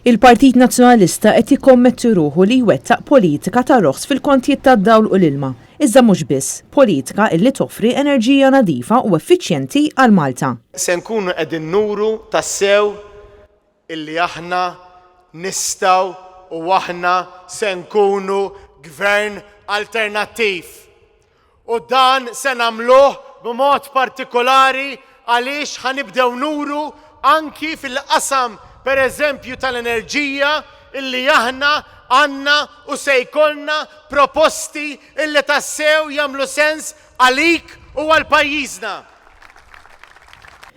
Il-Partit Nazzjonalista qed jikkommetti ruħu li jwettaq politika ta' roħs fil-kontijiet tad-dawl u l-ilma, iżda mhux biss, politika illi toffri enerġija nadifa u effiċjenti għal Malta. Se nkunu qegħdin nuru tassew illi aħna nistgħu u aħna se nkunu gvern alternattiv. U dan se nagħmluh b'mod partikolari għaliex ħa nibdew nuru anki fil-qasam pereżempju tal-enerġija illi aħna għandna u se jkollna proposti illi tassew jagħmlu sens għalik u għal pajjiżna.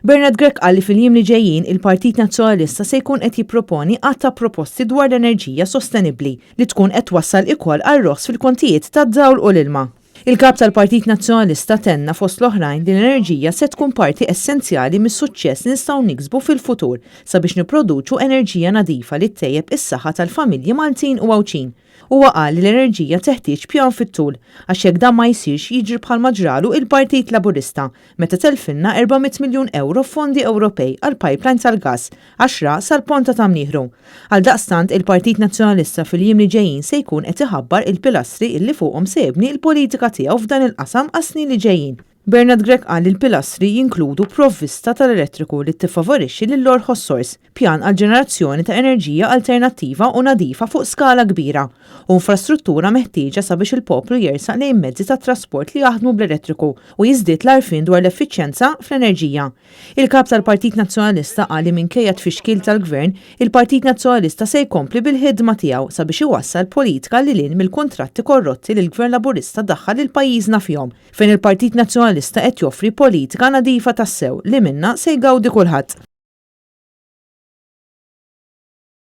Bernard Grech qal li fil-jiem li ġejjin il-Partit Nazzjonalista se jkun qed jipproponi għadd ta' proposti dwar l-enerġija sostenibbli li tkun qed twassal ikoll għal roħs fil-kontijiet tad-dawl u l-ilma. Il-Kap tal-Partit Nazzjonalista tenna fost l-oħrajn li l-enerġija se tkun parti essenzjali mis-suċċess li nistgħu niksbu fil-futur sabiex nipproduċu enerġija nadifa li ttejjeb is-saħħa tal-familji Maltin u Għawdxin. Huwa qal li l-enerġija teħtieġ pjan fit-tul, għax jekk dan ma jsirx jiġri bħalma ġralu il-Partit Laburista meta telfilna 400 miljun ewro f'fondi Ewropej għall-pipeline tal-gass għax ra sal-ponta ta' mnieħru. Għaldaqstant, il-Partit Nazzjonalista fil-jiem li ġejjin se jkun qed iħabbar il-pilastri illi fuqhom se jibni l-politika tiegħu f'dan il-qasam għas-snin li ġejjin. Bernard Grech qal li l-pilastri jinkludu provvista tal-elettriku li tiffavorixxi lill-orħos sors, pjan għall-ġenerazzjoni ta' enerġija alternattiva u nadifa fuq skala kbira, u infrastruttura meħtieġa sabiex il-poplu jersaq lejn mezzi ta' trasport li jaħdmu bl-elettriku u jiżdied l-għarfien dwar l-effiċjenza fl-enerġija. Il-Kap tal-Partit Nazzjonalista qal li minkejja t-tfixkil tal-Gvern, il-Partit Nazzjonalista se jkompli bil-ħidma tiegħu sabiex iwassal politika lil hinn mill-kuntratti korrotti li l-Gvern Laburista daħħal lil pajjiżna fihom. Fejn il-Partit Nazzjonalista qed joffri politika nadifa tassew li minnha se jgawdi kulħadd.